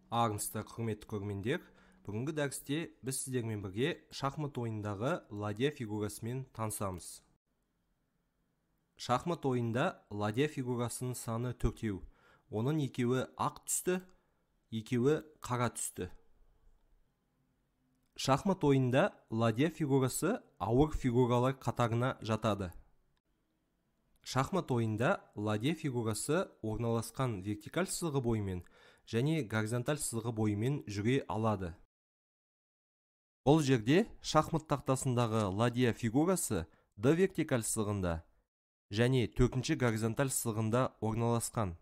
Армысыздар, құрметті көрермендер. Бүгінгі дәрісте біз сіздермен бірге шахмат ойындағы ладья фигурасымен танысамыз. Шахмат ойында ладья фигурасының саны төртеу. Оның екеуі ақ түсті, екеуі қара түсті. Шахмат ойында ладья фигурасы ауыр фигуралар қатарына жатады. Шахмат ойында ладья фигурасы орналасқан вертикаль сызығы бойымен және горизонталь сызығы бойымен жүре алады. Бұл жерде шахмат тақтасындағы ладья фигурасы D вертикаль сызығында және төртінші горизонталь сызығында орналасқан.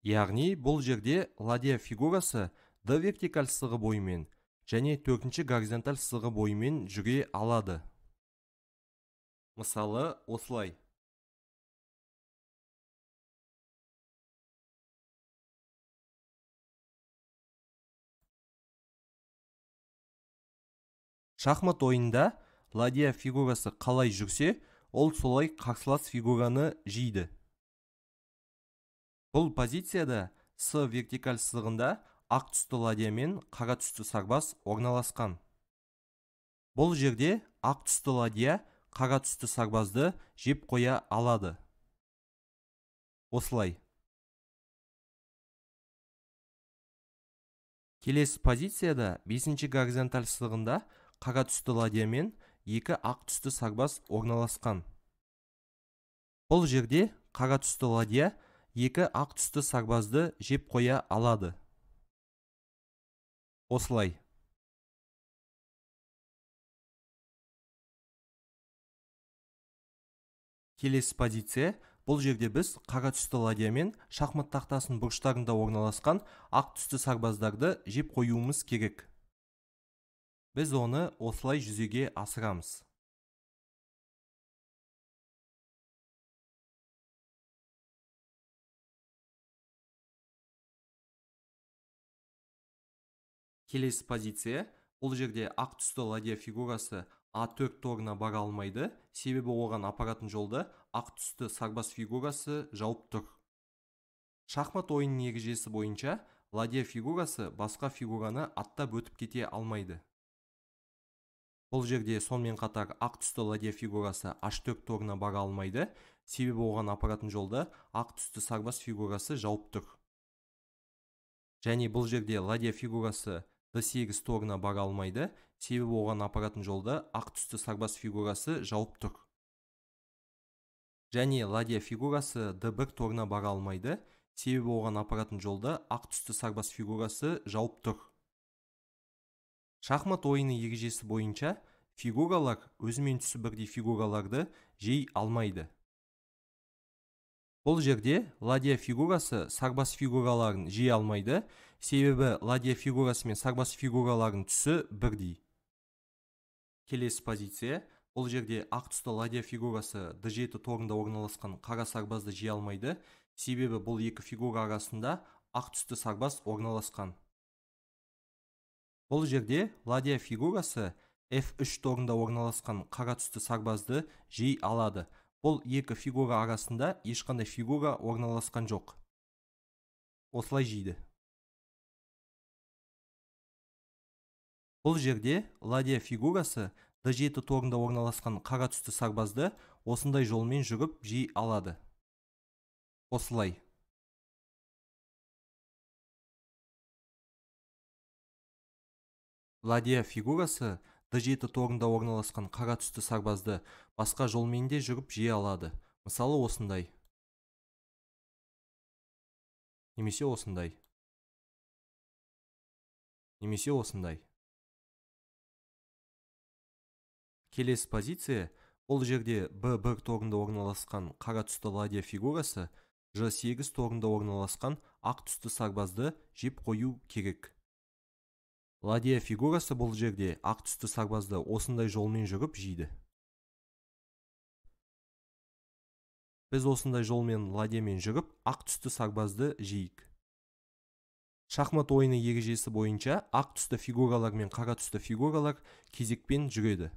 Яғни бұл жерде ладья фигурасы D вертикаль сызығы бойымен және төртінші горизонталь сызығы бойымен жүре алады. Мысалы, осылай. Шахмат ойында ладья фигурасы қалай жүрсе, ол солай қарсылас фигураны жейді. Бұл позицияда С вертикаль сызығында ақ түсті ладья мен қара түсті сарбаз орналасқан. Бұл жерде ақ түсті ладья қара түсті сарбазды жеп қоя алады. Осылай. Келесі позицияда 5-ші горизонталь сызығында қара түсті ладья мен екі ақ түсті сарбаз орналасқан. Бұл жерде қара түсті ладья екі ақ түсті сарбазды жеп қоя алады. Осылай. Келесі позиция, бұл жерде біз қара түсті ладья мен шахмат тақтасының бұрыштарында орналасқан ақ түсті сарбаздарды жеп қоюымыз керек. Біз оны осылай жүзеге асырамыз. Келесі позиция, бұл жерде ақ түсті ладья фигурасы А4 торына бара алмайды, себебі оған апаратын жолды ақ түсті сарбаз фигурасы жауып тұр. Шахмат ойынының ережесі бойынша ладья фигурасы басқа фигураны аттап өтіп кете алмайды. Бұл жерде сонымен қатар ақ түсті ладья фигурасы H4 торына бара алмайды, себебі оған апаратын жолды ақ түсті сарбаз фигурасы жауып тұр. Және бұл жерде ладья фигурасы D8 торына бара алмайды, себебі оған апаратын жолды ақ түсті сарбаз фигурасы жауып тұр. Және ладья фигурасы D1 торына бара алмайды, себебі оған апаратын жолды ақ түсті сарбаз фигурасы жауып тұр. Шахмат ойыны ережесі бойынша фигуралар өзімен түсі бірдей фигураларды жей алмайды. Бұл жерде ладья фигурасы сарбаз фигураларын жей алмайды, себебі ладья фигурасы мен сарбаз фигураларының түсі бірдей. Келесі позиция, бұл жерде ақ түсті ладья фигурасы D7 торында орналасқан қара сарбазды жей алмайды, себебі бұл екі фигура арасында ақ түсті сарбаз орналасқан. Бұл жерде ладья фигурасы F3 торында орналасқан қара түсті сарбазды жей алады. Бұл екі фигура арасында ешқандай фигура орналасқан жоқ. Осылай жейді. Бұл жерде ладья фигурасы D7 торында орналасқан қара түсті сарбазды осындай жолмен жүріп жей алады. Осылай. Ладья фигурасы D7 торында орналасқан қара түсті сарбазды басқа жолмен де жүріп жей алады. Мысалы, осындай. Немесе осындай. Немесе осындай. Келесі позиция, бұл жерде B1 торында орналасқан қара түсті ладья фигурасы Ж8 торында орналасқан ақ түсті сарбазды жеп қою керек. Ладья фигурасы бұл жерде ақ түсті сарбазды осындай жолмен жүріп жейді. Біз осындай жолмен ладьямен жүріп ақ түсті сарбазды жейік. Шахмат ойыны ережесі бойынша ақ түсті фигуралар мен қара түсті фигуралар кезекпен жүреді.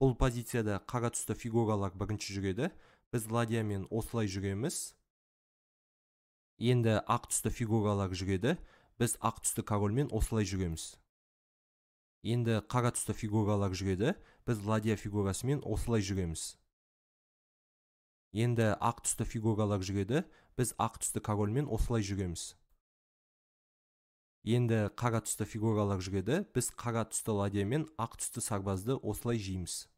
Бұл позицияда қара түсті фигуралар бірінші жүреді. Біз ладьямен осылай жүреміз. Енді ақ түсті фигуралар жүреді, біз ақ түсті корольмен осылай жүреміз. Енді қара түсті фигуралар жүреді, біз ладья фигурасымен осылай жүреміз. Енді ақ түсті фигуралар жүреді, біз ақ түсті корольмен осылай жүреміз. Енді қара түсті фигуралар жүреді, біз қара түсті ладьямен ақ түсті сарбазды осылай жейміз.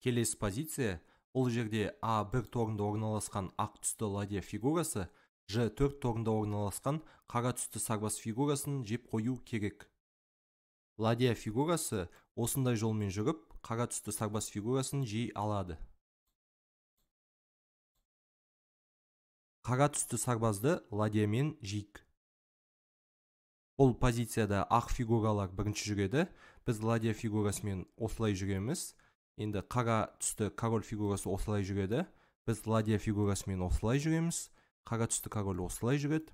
Келесі позиция, бұл жерде А1 торында орналасқан ақ түсті ладья фигурасы Ж4 торында орналасқан қара түсті сарбаз фигурасын жеп қою керек. Ладья фигурасы осындай жолмен жүріп, қара түсті сарбаз фигурасын жей алады. Қара түсті сарбазды ладьямен жейік. Бұл позицияда ақ фигуралар бірінші жүреді. Біз ладья фигурасымен осылай жүреміз. Енді қара түсті король фигурасы осылай жүреді. Біз ладья фигурасымен осылай жүреміз. Қара түсті король осылай жүреді.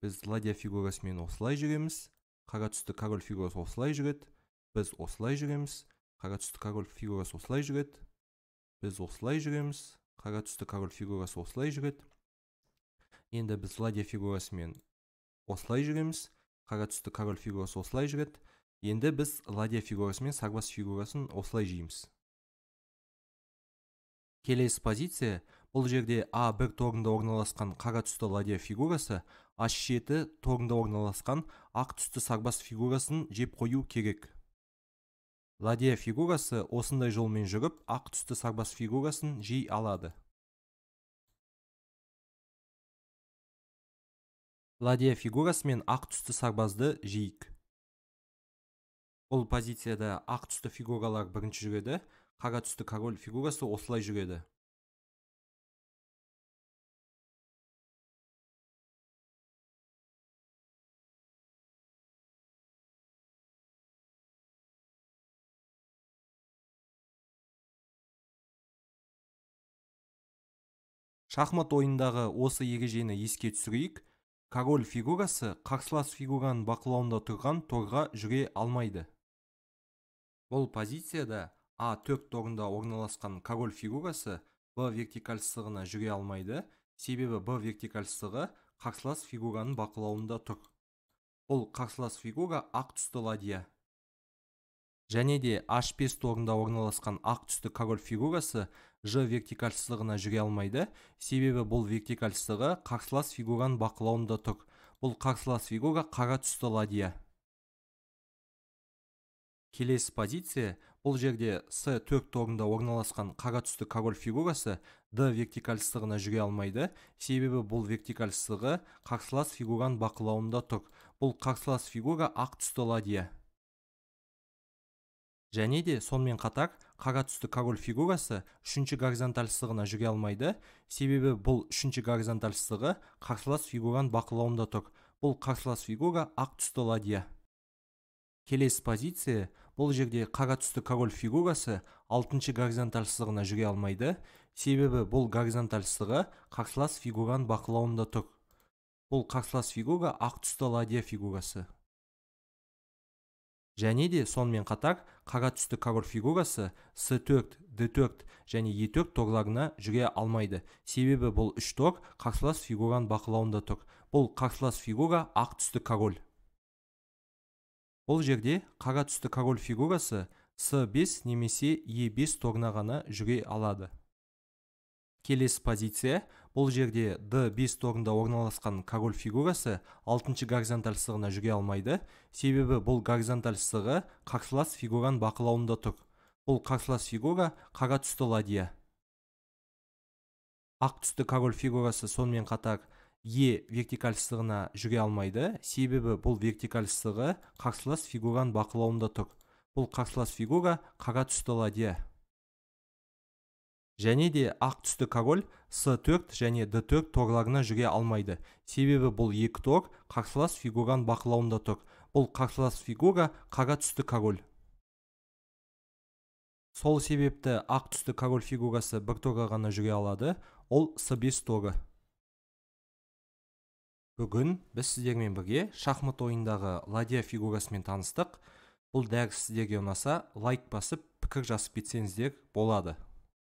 Біз ладья фигурасымен осылай жүреміз. Қара түсті король фигурасы осылай жүреді. Біз осылай жүреміз. Қара түсті король фигурасы осылай жүреді. Біз осылай жүреміз. Қара түсті король фигурасы осылай жүреді. Енді біз ладья фигурасымен осылай жүреміз. Қара түсті король фигурасы осылай жүреді. Енді біз ладья фигурасымен сарбаз фигурасын осылай жейміз. Келесі позиция, бұл жерде А1 торында орналасқан қара түсті ладья фигурасы H7 торында орналасқан ақ түсті сарбаз фигурасын жеп қою керек. Ладья фигурасы осындай жолмен жүріп, ақ түсті сарбаз фигурасын жей алады. Ладья фигурасымен ақ түсті сарбазды жейік. Бұл позицияда ақ түсті фигуралар бірінші жүреді, қара түсті король фигурасы осылай жүреді. Шахмат ойындағы осы ережені еске түсірейік. Король фигурасы қарсылас фигураның бақылауында тұрған торға жүре алмайды. Бұл позицияда А4 торында орналасқан король фигурасы Б вертикаль сызығына жүре алмайды, себебі Б вертикаль сызығы қарсылас фигураның бақылауында тұр. Бұл қарсылас фигура ақ түсті ладья. Және де H5 торында орналасқан ақ түсті король фигурасы Ж вертикаль сызығына жүре алмайды, себебі бұл вертикаль сызығы қарсылас фигураның бақылауында тұр. Бұл қарсылас фигура қара түсті ладья. Келесі позиция, бұл жерде С4 торында орналасқан қара түсті король фигурасы Д вертикаль сызығына жүре алмайды, себебі бұл вертикаль сызығы қарсылас фигураның бақылауында тұр. Бұл қарсылас фигура ақ түсті ладья. Және де сонымен қатар қара түсті король фигурасы үшінші горизонталь сызығына жүре алмайды, себебі бұл үшінші горизонталь сызығы қарсылас фигураның бақылауында тұр. Бұл қарсылас фигура ақ түсті ладья. Келесі позиция, бұл жерде қара түсті король фигурасы алтыншы горизонталь сызығына жүре алмайды, себебі бұл горизонталь сызығы қарсылас фигураның бақылауында тұр. Бұл қарсылас фигура ақ түсті ладья фигурасы. Және де сонымен қатар қара түсті король фигурасы С4, Д4 және Е4 торларына жүре алмайды, себебі бұл үш тор қарсылас фигураның бақылауында тұр. Бұл қарсылас фигура ақ түсті король. Бұл жерде қара түсті король фигурасы С5 немесе Е5 торына ғана жүре алады. Келесі позиция, бұл жерде Д5 торында орналасқан король фигурасы алтыншы горизонталь сызығына жүре алмайды, себебі бұл горизонталь сызығы қарсылас фигураның бақылауында тұр. Бұл қарсылас фигура қара түсті ладья. Ақ түсті король фигурасы сонымен қатар Е вертикаль сызығына жүре алмайды, себебі бұл вертикаль сызығы қарсылас фигураның бақылауында тұр. Бұл қарсылас фигура қара түсті ладья. Және де ақ түсті король С4 және Д4 торларына жүре алмайды, себебі бұл екі тор қарсылас фигураның бақылауында тұр. Бұл қарсылас фигура қара түсті король. Сол себепті ақ түсті король фигурасы бір торға ғана жүре алады, ол С5 торы. Бүгін біз сіздермен бірге шахмат ойындағы ладья фигурасымен таныстық. Бұл дәріс сіздерге ұнаса, лайк басып, пікір жазып кетсеңіздер болады.